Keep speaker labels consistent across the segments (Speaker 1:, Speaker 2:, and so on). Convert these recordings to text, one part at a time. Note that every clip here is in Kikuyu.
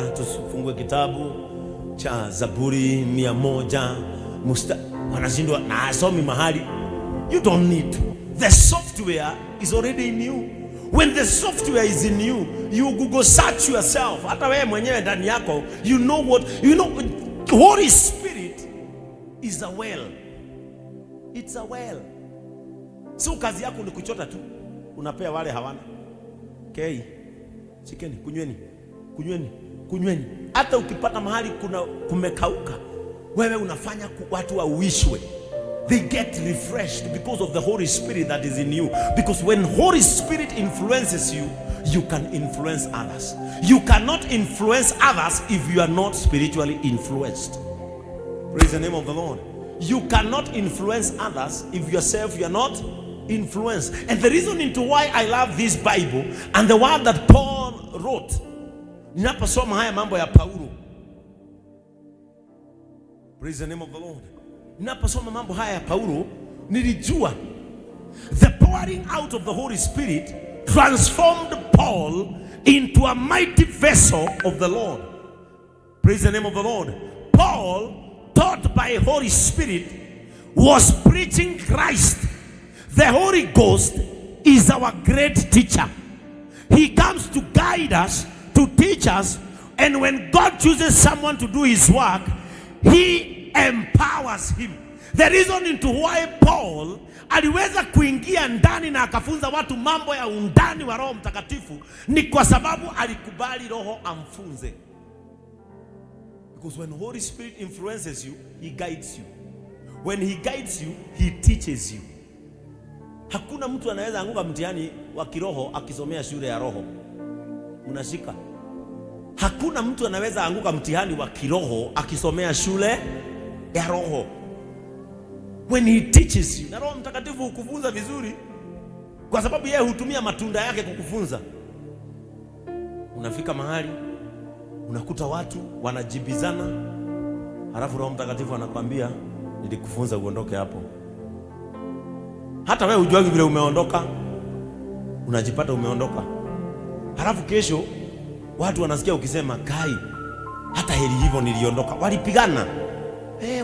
Speaker 1: Tufungue kitabu cha Zaburi 100 wanashindwa na asomi mahali. You don't need to. The software is already in you. When the software is in you, you Google search yourself. Hata wewe mwenyewe ndani yako, you know what, you know, Holy Spirit is a well. It's a well. So kazi yako ni kuchota tu, unapea wale hawana. Okay. Shikeni, kunyweni, kunyweni, kunyweni. Hata ukipata mahali kuna kumekauka, wewe unafanya watu wauishwe. They get refreshed because of the Holy Spirit that is in you. Because when Holy Spirit influences you, you can influence others. You cannot influence others if you are not spiritually influenced. Praise the name of the Lord. You cannot influence others if yourself you are not influenced. And the reason into why I love this Bible and the word that Paul wrote, ninaposoma haya mambo ya Paulo, praise the name of the Lord. Ninaposoma mambo haya ya Paulo, nilijua the pouring out of the Holy Spirit transformed Paul into a mighty vessel of the Lord. Praise the name of the Lord. Paul, taught by Holy Spirit, was preaching Christ. The Holy Ghost is our great teacher. He comes to guide us, to teach us, and when God chooses someone to do his work, he empowers him. The reason into why Paul aliweza kuingia ndani na akafunza watu mambo ya undani wa Roho Mtakatifu ni kwa sababu alikubali Roho amfunze. Because when Holy Spirit influences you, he guides you. When he guides you, he teaches you. Hakuna mtu anaweza anguka mtihani wa kiroho akisomea shule ya roho. Mnashika? Hakuna mtu anaweza anguka mtihani wa kiroho akisomea shule ya roho. When he teaches you, na Roho Mtakatifu hukufunza vizuri, kwa sababu yeye hutumia matunda yake kukufunza. Unafika mahali unakuta watu wanajibizana, halafu Roho Mtakatifu anakwambia, "Nilikufunza uondoke hapo." Hata wewe hujuagi vile umeondoka, unajipata umeondoka. Halafu kesho watu wanasikia ukisema, "Kai, hata heri hivyo niliondoka." Walipigana,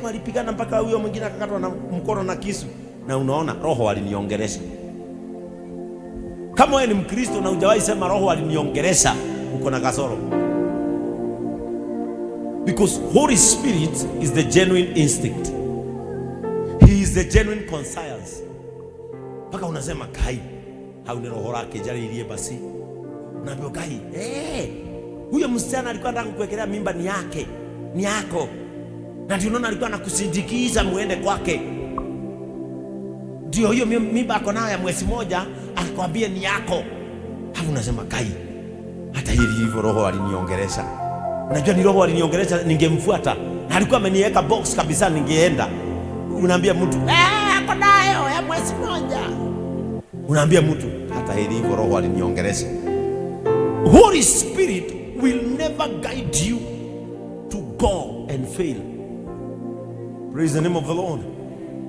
Speaker 1: walipigana mpaka huyo mwingine akakatwa na mkono na kisu, na unaona Roho aliniongelesha. Kama wewe ni Mkristo na hujawahi sema "Roho aliniongelesha," uko na kasoro. Because Holy Spirit is the genuine instinct. He is the genuine conscience. Mpaka unasema, "Kai, hau ni roho rakĩnjarĩirie basi." Unaambiwa, "Kai, huyo msichana alikuwa anataka kukuwekelea mimba ni yake, ni yako. Na ndio unaona alikuwa anakusindikiza muende kwake. Ndio hiyo mimba ako nayo ya mwezi moja, akwambie ni yako." Hapo unasema, "Kai, hata hili hivyo Roho aliniongelesha. Unajua ni Roho aliniongelesha, ningemfuata. Na alikuwa ameniweka box kabisa, ningeenda." Unaambia mtu, "Ako nayo ya mwezi moja." Unaambia mtu, "Hata hili hivyo Roho aliniongelesha." Holy Spirit will never guide you to go and fail. Praise the name of the Lord.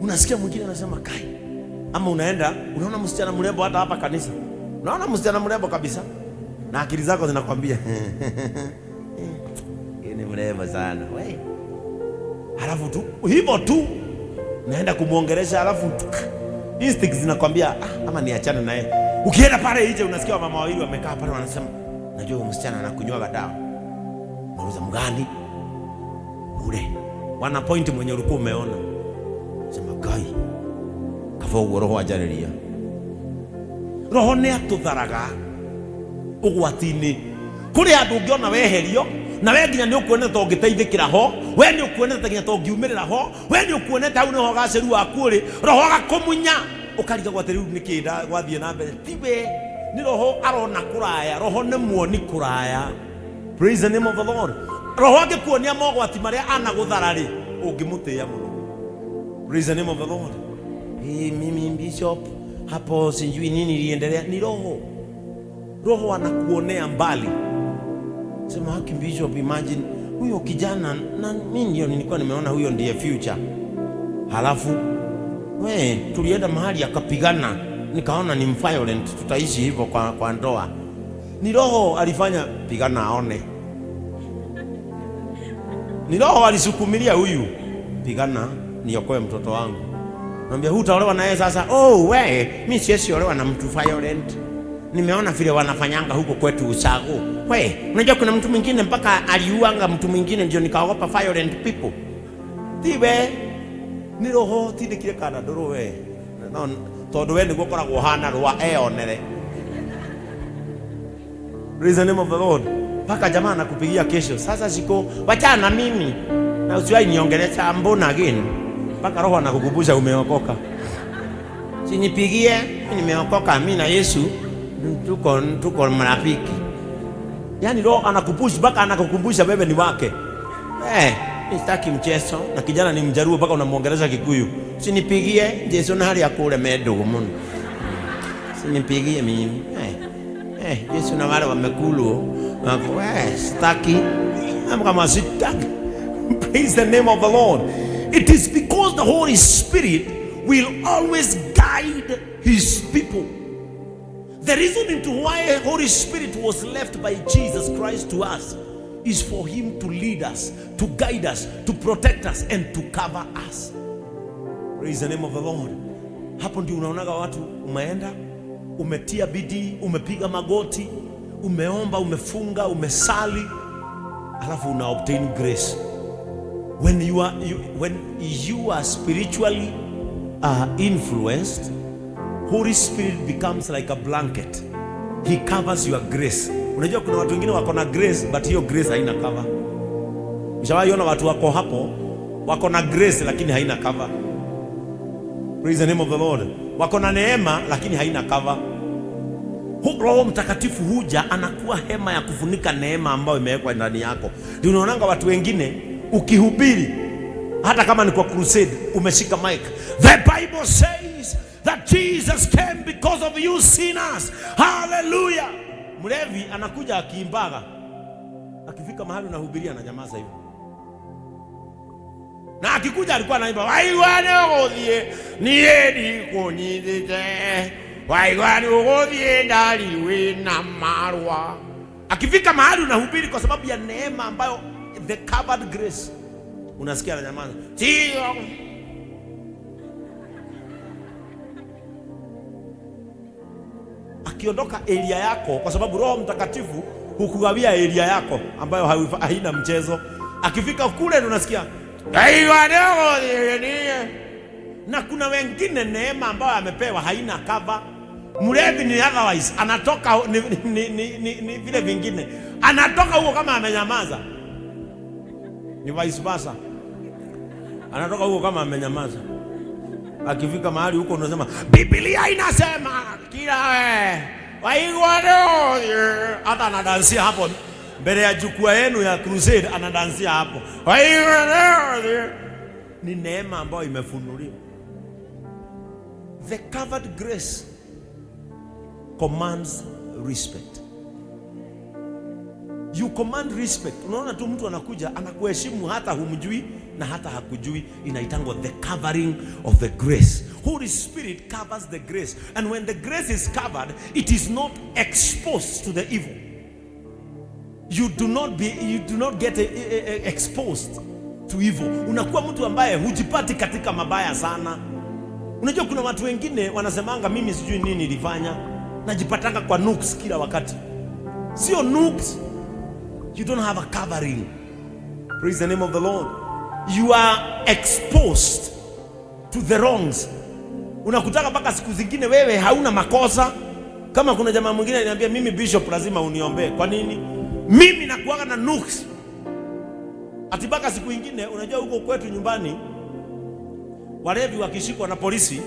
Speaker 1: Unasikia mwingine anasema, "Kai," ama unaenda unaona msichana mrembo hata hapa kanisa, unaona msichana mrembo kabisa, na akili zako zinakwambia, "Yeye ni mrembo sana we." Halafu tu hivyo tu naenda kumwongelesha, halafu tu instincts zinakwambia, "Ah, ama niachane naye." Ukienda pale nje unasikia wamama wawili wamekaa pale wanasema, "Najua huyu msichana anakunywaga dawa." Unauliza, "Mgani?" "Ule." Wana point mwenye ulikuwa umeona. Sema, "Kai, kaba ũguo Roho anjarĩria." Roho nĩ atũtharaga ũgwati-inĩ. Kũrĩ handũ ũngĩona weherio na we nginya nĩ ũkuonete ta ũngĩteithĩkĩra ho, we nĩ ũkuonete nginya ta ũngiumĩrĩra ho, we nĩ ũkuonete hau nĩho gacĩru waku ũrĩ, Roho agakũmunya ũkarigagwo atĩ rĩu nĩkĩ gwathiĩ na mbere. Tiwe, nĩ Roho arona kũraya. Roho nĩ muoni kũraya. Praise the name of the Lord. Roho angĩkuonia mogwati marĩa anagũthara rĩ, ũngĩmũtĩĩa mũno. Praise the name of the Lord. Hey, mimi bishop hapo sijui nini iliendelea. Ni Roho. Roho anakuonea mbali. Sema, "Haki bishop, imagine huyo kijana na mimi ndio nilikuwa nimeona huyo ndiye future. Halafu we tulienda mahali akapigana, nikaona ni violent, tutaishi hivyo kwa ndoa." Ni Roho alifanya pigana aone. Ni roho alisukumilia huyu, pigana niokoe mtoto wangu. Naambia hutaolewa naye sasa. Oh, we, mimi siwezi olewa na mtu violent. Nimeona vile wanafanyanga huko kwetu Usago. We, unajua kuna mtu mwingine mpaka aliuanga mtu mwingine ndio nikaogopa violent people. Tiwe ni roho tindikire kana nduru we. No, tondu we niguo koragwo hana rwa eonere. Praise the name of the Lord. Mpaka jamaa anakupigia kesho. Sasa siko wachana na mimi. Na usiwahi niongelesha mbona again. Mpaka roho anakukumbusha umeokoka. Sinipigie, mimi nimeokoka, mimi na Yesu tuko marafiki. Yaani roho anakupush mpaka anakukumbusha wewe ni wake. Mimi sitaki mchezo na kijana ni Mjaruo mpaka unamuongelesha Kikuyu. Sinipigie, Yesu na hali ya kule medugu muno. Sinipigie mimi. Yesu na wale wamekulu. Wako, sitaki. Kama sitaki. Praise the name of the Lord. It is because the Holy Spirit will always guide his people. The reason into why Holy Spirit was left by Jesus Christ to us is for him to lead us, to guide us, to protect us and to cover us. Praise the name of the Lord. Hapo ndio unaonaga watu umeenda, umetia bidii, umepiga magoti, umeomba, umefunga, umesali, alafu una obtain grace. When you are spiritually influenced, Holy Spirit becomes like a blanket. He covers your grace. Unajua kuna watu wengine wako na grace but hiyo grace haina cover. Ushawahi ona watu wako hapo wako na grace lakini haina cover. Praise the name of the Lord. Wako na neema lakini haina cover. Roho Mtakatifu huja anakuwa hema ya kufunika neema ambayo imewekwa ndani yako. Ndio unaonanga watu wengine ukihubiri hata kama ni kwa crusade umeshika mic. The Bible says that Jesus came because of you sinners. Hallelujah. Mlevi anakuja akiimbaga. Akifika mahali unahubiria na nyamaza hivyo. Na akikuja alikuwa anaimba waigwane uguthie nie ndikunyithite waigwane uguthie ndari na marwa. Akifika mahali unahubiri kwa sababu ya neema ambayo the covered grace, unasikia ananyamaza. Sio akiondoka area yako, kwa sababu Roho Mtakatifu hukugawia area yako ambayo haina mchezo. Akifika kule unasikia na kuna wengine neema ambayo amepewa haina cover. Mlevi ni otherwise anatoka ni vile vingine, anatoka huko kama amenyamaza. Ni vice versa, anatoka huko kama amenyamaza. Akifika mahali huko unasema Biblia inasema kila hata anadansia hapo mbele ya jukwaa yenu ya crusade, anadansia hapo. Ni neema ambayo imefunuliwa. The covered grace commands respect. You command respect. Unaona tu mtu anakuja anakuheshimu hata humjui na hata hakujui. Inaitangwa the covering of the grace. Holy Spirit covers the grace, and when the grace is covered, it is not exposed to the evil. You do not get exposed to evil. Unakuwa mtu ambaye hujipati katika mabaya sana. Unajua kuna watu wengine wanasemanga mimi sijui nini nilifanya, najipatanga kwa nooks kila wakati. Sio nooks. You don't have a covering. Praise the name of the Lord. You are exposed to the wrongs. Unakutaka mpaka siku zingine wewe hauna makosa. Kama kuna jamaa mwingine aliniambia mimi bishop lazima uniombee. Kwa nini? Mimi nakuaga na nooks. Ati mpaka siku ingine, unajua huko kwetu nyumbani walevi wakishikwa na polisi,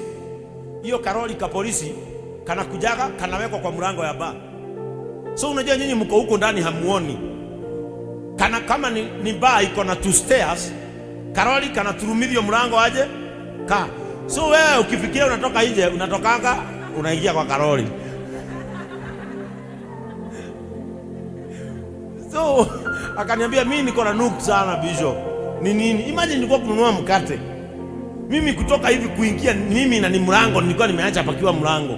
Speaker 1: hiyo karoli ka polisi kanakujaga kanawekwa kwa mlango ya bar. So unajua nyinyi mko huko ndani hamuoni. Kana kama ni bar iko na two stairs, karoli kanaturumithio mlango aje ka. So wewe ukifikiria unatoka nje, unatokanga unaingia kwa karoli. So akaniambia mimi niko na nuk sana bishop. Ni nini? Imagine nilikuwa kununua mkate. Mimi kutoka hivi kuingia mimi na ni mlango nilikuwa nimeacha pakiwa mlango.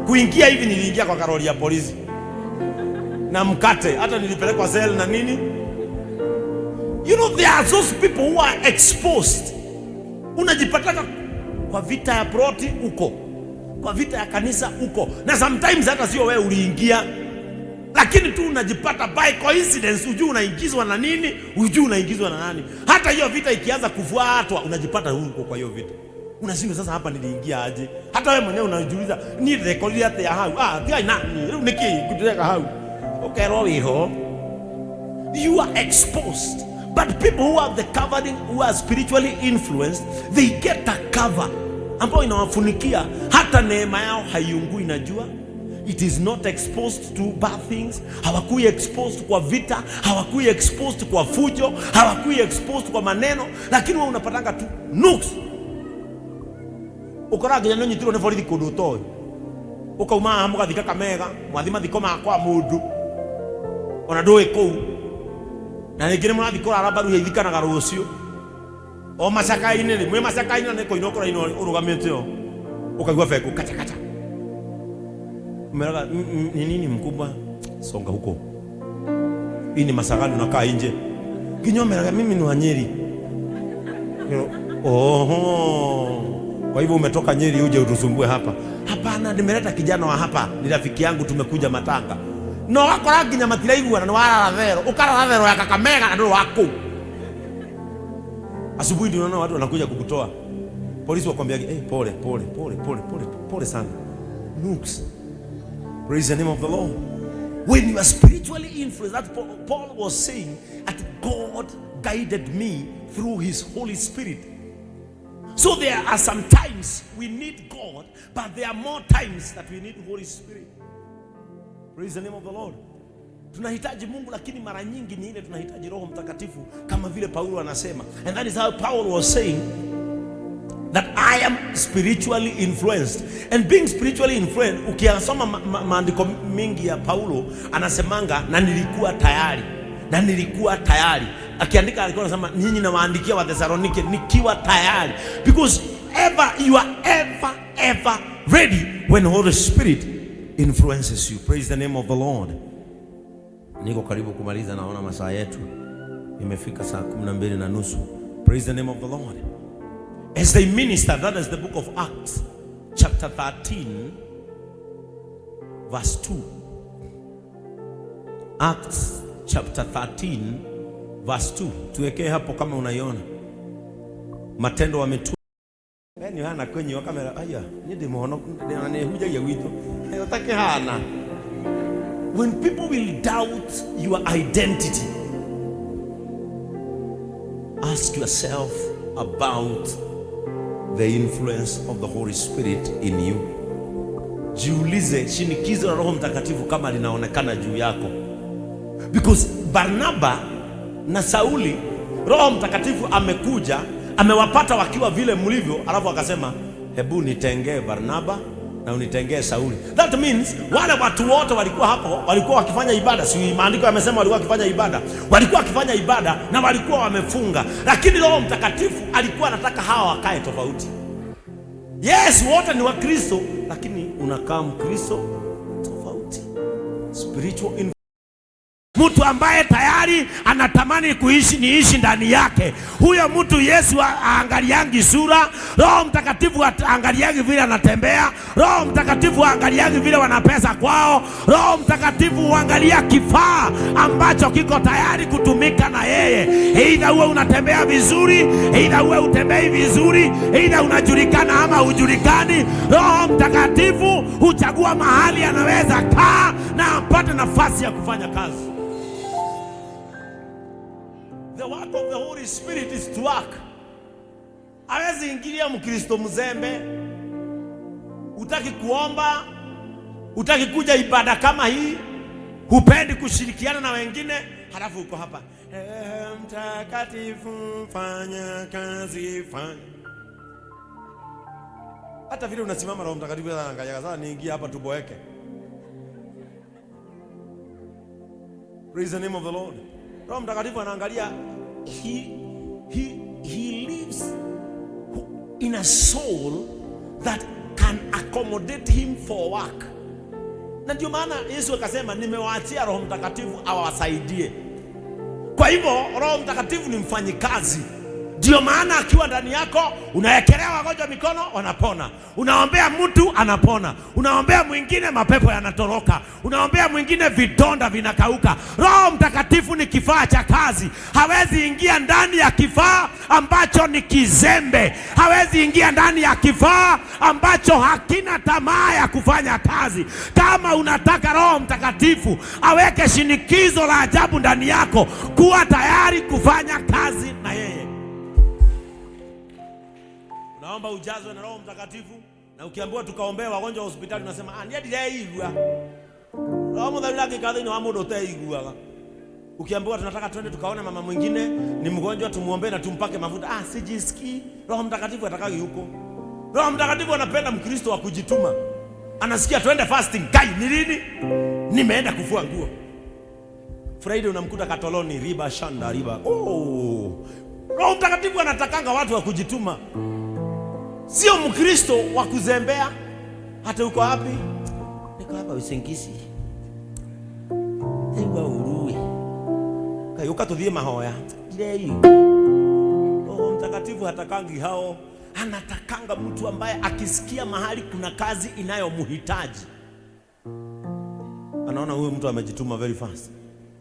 Speaker 1: Kuingia hivi niliingia kwa karoli ya polisi. Na mkate, hata nilipelekwa cell na nini? You know There are those people who are exposed. Unajipataka kwa vita ya ploti uko, kwa vita ya kanisa uko, na sometimes hata sio wewe uliingia, lakini tu unajipata by coincidence, hujui unaingizwa na nini, hujui unaingizwa na nani. Hata hiyo vita ikianza kufuatwa, unajipata huko kwa hiyo vita, unashindwa sasa, hapa niliingia aje? Hata wewe mwenyewe unajiuliza, ni rekoria atia hau, ah tia nani riu niki ngudireka hau ukerwo wiho. You are exposed. But people who have the covering, who are spiritually influenced, they get a cover ambayo inawafunikia hata neema yao haiungui na jua. It is not exposed to bad things. Hawakui exposed kwa vita, hawakui exposed kwa fujo, hawakui exposed kwa maneno, lakini wewe unapatanga tu nuks. Ukora nginya nĩ ũnyitirwo nĩ borithi kũndũ ũtoĩ, ũkauma haha mũgathi Kakamega, mwathi mathiko ma kwa mũndũ ona ndũĩ kũu, na rĩngĩ nĩ mũrathiĩ kũrara mbaruhia ithikanaga rũciũ o macakainĩ rĩ, mwĩ macakainĩ na nĩ kũina ũkũraina ũrũgamĩte o ũkaigua bengũ kacha kacha, umeraga ni nini mkubwa, songa huko, hii ni masagani, unakaa nje nginya umeraga mimi ni wa Nyeri. Oho, kwa hivyo umetoka Nyeri uje utusumbue hapa? Hapana, nimeleta kijana wa hapa, ni rafiki yangu, tumekuja matanga no wakora nginya matiraiguana, nĩ warara thero, ũkarara thero ya Kakamega na ndũrĩ wa kũu. Asubuhi ndio unaona watu wanakuja kukutoa, polisi wakwambia, "Hey, pole pole pole pole pole pole sana." Nooks. Praise the name of the Lord. When you are spiritually influenced, that Paul was saying that God guided me through his Holy Spirit. So there are some times we need God, but there are more times that we need Holy Spirit. Praise the name of the Lord. Tunahitaji Mungu, lakini mara nyingi ni ile tunahitaji Roho Mtakatifu, kama vile Paulo anasema. And that is how Paul was saying that I am spiritually influenced. And being spiritually influenced, ukiyasoma maandiko mingi ya Paulo anasemanga, na nilikuwa tayari, na nilikuwa tayari. Akiandika alikuwa anasema, nyinyi nawaandikia wa Thessalonike nikiwa tayari, because ever you are ever ever ready when Holy Spirit influences you. Praise the name of the Lord. Niko karibu kumaliza, naona masaa yetu imefika saa 12:30. Praise the name of the Lord. As they minister, that is the book of Acts, chapter 13, verse 2. Acts chapter 13, verse 2. Tuwekee hapo kama unaiona. Matendo wa Mitume. Ni hana kwenye wa kamera. Aya, ni ndi muhonoku na ni hujagia gwitũ. Utakihana. When people will doubt your identity, ask yourself about the influence of the Holy Spirit in you. Jiulize shinikizo la Roho Mtakatifu kama linaonekana juu yako. Because Barnaba na Sauli, Roho Mtakatifu amekuja, amewapata wakiwa vile mlivyo, alafu akasema, "Hebu nitengee Barnaba na unitengee Sauli." That means wale watu wote walikuwa hapo, walikuwa wakifanya ibada, si maandiko yamesema walikuwa wakifanya ibada, walikuwa wakifanya ibada na walikuwa wamefunga, lakini Roho Mtakatifu alikuwa anataka hawa wakae tofauti. Yes, wote ni Wakristo, lakini unakaa Mkristo tofauti. Spiritual in mtu ambaye tayari anatamani kuishi niishi ndani yake. Huyo mtu Yesu aangaliangi sura, Roho Mtakatifu aangaliangi vile anatembea, Roho Mtakatifu aangaliangi vile wana pesa kwao. Roho Mtakatifu huangalia kifaa ambacho kiko tayari kutumika na yeye. Aidha uwe unatembea vizuri, aidha uwe utembei vizuri, aidha unajulikana ama hujulikani. Roho Mtakatifu huchagua mahali anaweza kaa na apate nafasi ya kufanya kazi. The work of the Holy Spirit is to work. Hawezi ingilia Mkristo mzembe, hutaki kuomba, hutaki kuja ibada kama hii, hupendi kushirikiana na wengine, halafu uko hapa, "Eh, Mtakatifu fanya kazi, fanya." Hata vile unasimama, Roho Mtakatifu anaangalia, sasa niingie hapa tuboeke. Praise the name of the Lord. Roho Mtakatifu anaangalia, he lives in a soul that can accommodate him for work. Na ndio maana Yesu akasema, "Nimewaachia Roho Mtakatifu awasaidie." Kwa Kwa hivyo Roho Mtakatifu ni mfanyikazi. Ndio maana akiwa ndani yako unawekelea wagonjwa mikono wanapona, unaombea mtu anapona, unaombea mwingine mapepo yanatoroka, unaombea mwingine vidonda vinakauka. Roho Mtakatifu ni kifaa cha kazi. Hawezi ingia ndani ya kifaa ambacho ni kizembe, hawezi ingia ndani ya kifaa ambacho hakina tamaa ya kufanya kazi. Kama unataka Roho Mtakatifu aweke shinikizo la ajabu ndani yako, kuwa tayari kufanya kazi na yeye. Unaomba ujazwe na Roho Mtakatifu, na ukiambiwa tukaombea wagonjwa wa hospitali unasema ah, ndiye ndireigua. Roho Mũtheru angĩikara thĩinĩ wa mũndũ ũteiguaga. Ukiambiwa tunataka twende tukaone mama mwingine ni mgonjwa, tumuombee na tumpake mafuta, ah, sijisikii. Roho Mtakatifu atakagi huko. Roho Mtakatifu anapenda Mkristo wa kujituma. Anasikia twende fasting, kai ni lini? Nimeenda kufua nguo. Friday unamkuta katoloni, riba shanda riba. Oh. Roho Mtakatifu anatakanga watu wa kujituma, sio Mkristo wa kuzembea. Hata uko wapi? Niko hapa usingizi. Igua uruwe. Kayuka tuthie mahoya. Ndei. Roho Mtakatifu hatakangi hao. Anatakanga mtu ambaye akisikia mahali kuna kazi inayomhitaji, anaona huyu mtu amejituma very fast.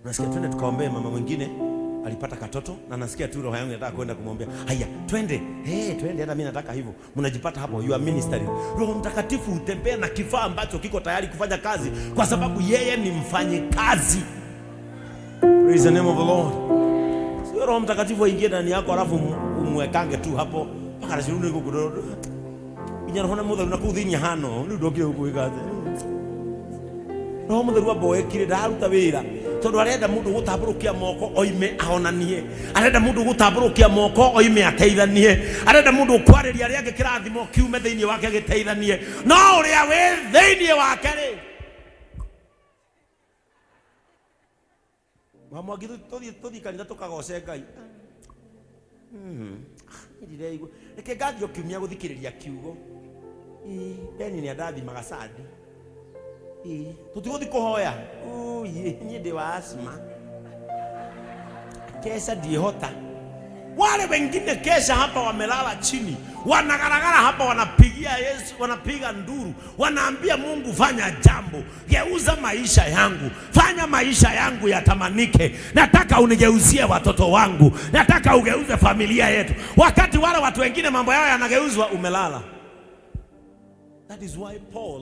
Speaker 1: Unasikia twende tukaombee mama mwingine alipata katoto, na nasikia tu roho yangu inataka kwenda kumwombea. Haya, twende. Hey, twende, hata mimi nataka hivyo. Mnajipata hapo, you are ministering. Roho Mtakatifu hutembea na kifaa ambacho kiko tayari kufanya kazi, kwa sababu yeye ni mfanyikazi. Praise the name of the Lord. Sio Roho Mtakatifu aingie ndani yako alafu umwekange tu hapo mpaka raciruni guku nginya roho na mutheru na kuu thiini hano riu ndokire guku gwika Roho Mũtheru amboekire ndaruta wĩra tondũ arenda mũndũ gũtambũrũkia moko oime ahonanie, arenda mũndũ gũtambũrũkia moko oime ateithanie, arenda mũndũ ũkwarĩria arĩa angĩ kĩrathimo kiume thĩinĩ wake gĩteithanie, no ũrĩa wĩ thĩinĩ wake rĩ Wamwangi tũthiĩ kanitha tũkagoce Ngai. Ndireigua reke ngathiĩ o kiumia gũthikĩrĩria kiugo. Ĩĩ, Beni nĩ andathimaga Sunday. Ĩĩ, tũtigũthiĩ kũhoya. Ũi, niĩ ndĩ wa asthma. Kesha ndiĩhota. Wale wengine kesha hapa wamelala chini, wanagaragara hapa, wanapigia Yesu, wanapiga nduru, wanaambia Mungu, fanya jambo, geuza maisha yangu, fanya maisha yangu yatamanike, nataka unigeuzie watoto wangu, nataka ugeuze familia yetu. Wakati wale watu wengine mambo yao yanageuzwa, umelala. That is why Paul,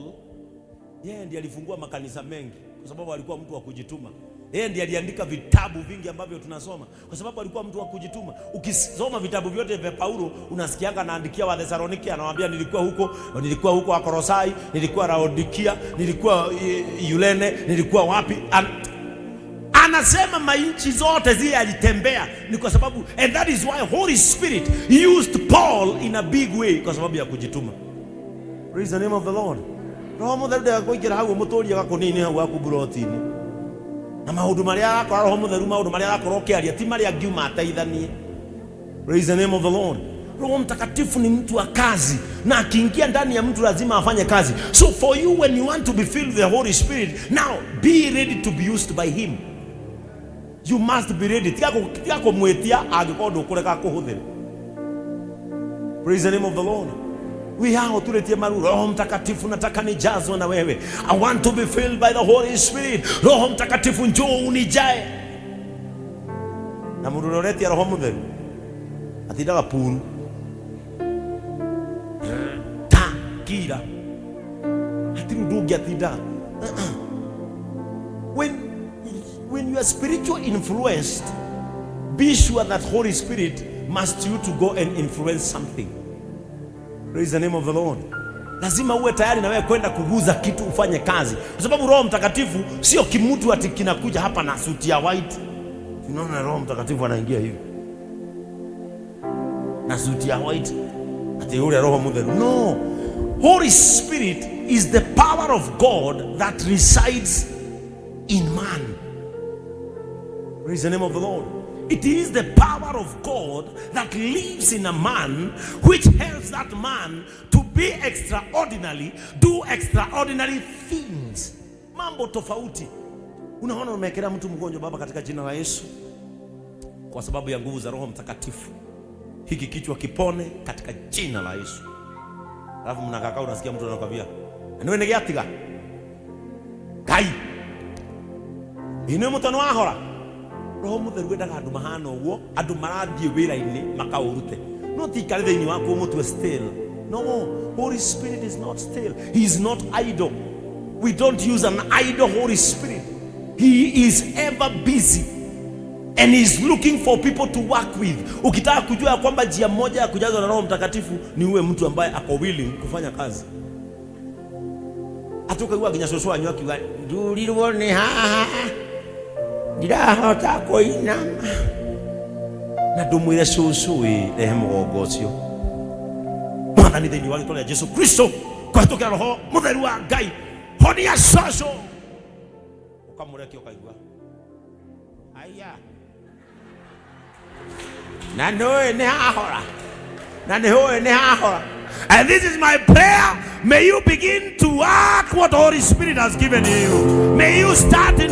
Speaker 1: yeye ndiye alifungua makanisa mengi, kwa sababu alikuwa mtu wa kujituma. Yeye ndiye aliandika vitabu vingi ambavyo tunasoma, kwa sababu alikuwa mtu wa kujituma. Ukisoma vitabu vyote vya Paulo unasikianga anaandikia wa Thesaloniki, anawaambia nilikuwa huko, nilikuwa huko Wakolosai, nilikuwa Laodikia, nilikuwa Yulene, nilikuwa wapi. Anasema mainchi zote zile alitembea, ni kwa sababu, and that is why Holy Spirit used Paul in a big way, kwa sababu ya kujituma. Praise the name of the Lord. Roho Mũtheru ndegakũingĩra hau ũmũtũrie gakũnia-inĩ hau gaku buroti-inĩ. Na maũndũ marĩa arakora Roho Mũtheru, maũndũ marĩa arakorwo ũkĩaria ti marĩa angiuma ateithanie. Praise the name of the Lord. Roho Mtakatifu ni mtu wa kazi, na akiingia ndani ya mtu lazima afanye kazi. So for you, when you want to be filled with the Holy Spirit, now be ready to be used by him. You must be ready. Tiga kũmwĩtia angĩkorwo ndũkũreka kũhũthĩra. Praise the name of the Lord. We hao tuletie maru. Roho Mtakatifu, nataka nijazwe na wewe. I want to be filled by the Holy Spirit. Roho Mtakatifu, njoo unijae. Na mũndũ ũrĩa ũretia Roho Mũtheru atindaga puru ta kira, hatirĩ ũndũ ũngĩ atindaga. When you are spiritual influenced, be sure that Holy Spirit must you to go and influence something. Praise the name of the Lord. Lazima uwe tayari na wewe kwenda kuguza kitu ufanye kazi, kwa sababu Roho Mtakatifu sio kimutu ati kinakuja hapa na suti ya white. Tunaona Roho Mtakatifu anaingia hivi na suti ya white, ati yule Roho Mũtheru. No, Holy Spirit is the power of God that resides in man. Praise the name of the Lord. It is the power of God that lives in a man, which helps that man to be extraordinary, do extraordinary things. Mambo tofauti. Unaona umewekelea mtu mgonjwa, Baba, katika jina la Yesu, Kwa sababu ya nguvu za Roho Mtakatifu, hiki kichwa kipone katika jina la Yesu. Alafu mnakaa, unasikia mtu anakwambia, "Niwe nĩgĩatiga Ngai ĩnĩ mũtwe wahora." Roho Mũtheru endaga andũ mahana ũguo, andũ marathiĩ wĩra-inĩ makaũrute, no ti ikare thĩinĩ waku ũmũtue still. No, Holy Spirit is not still. He is not idle. We don't use an idle Holy Spirit. He is ever busy and he is looking for people to work with. Ukitaka kujua ya kwamba njia moja ya kujazwa na Roho Mtakatifu ni uwe mtu ambaye ako willing kufanya kazi. Atukaigua nginya cũcũ wanyu akiuga, "Ndurirwo nĩ haha, ndirahota kũinama," na ndũmwĩre, "Cũcũ ĩ, rehe mũgongo ũcio." Mwathani, thĩinĩ wa rĩtwa rĩa Jesu Kristo, kũhetũkĩra Roho Mũtheru wa Ngai, honia cũcũ. Ũkamũrekia, ũkaigua aya na nĩũĩ nĩ hahora, na nĩũĩ nĩ hahora. And this is my prayer. May you begin to work what the Holy Spirit has given you. May you start in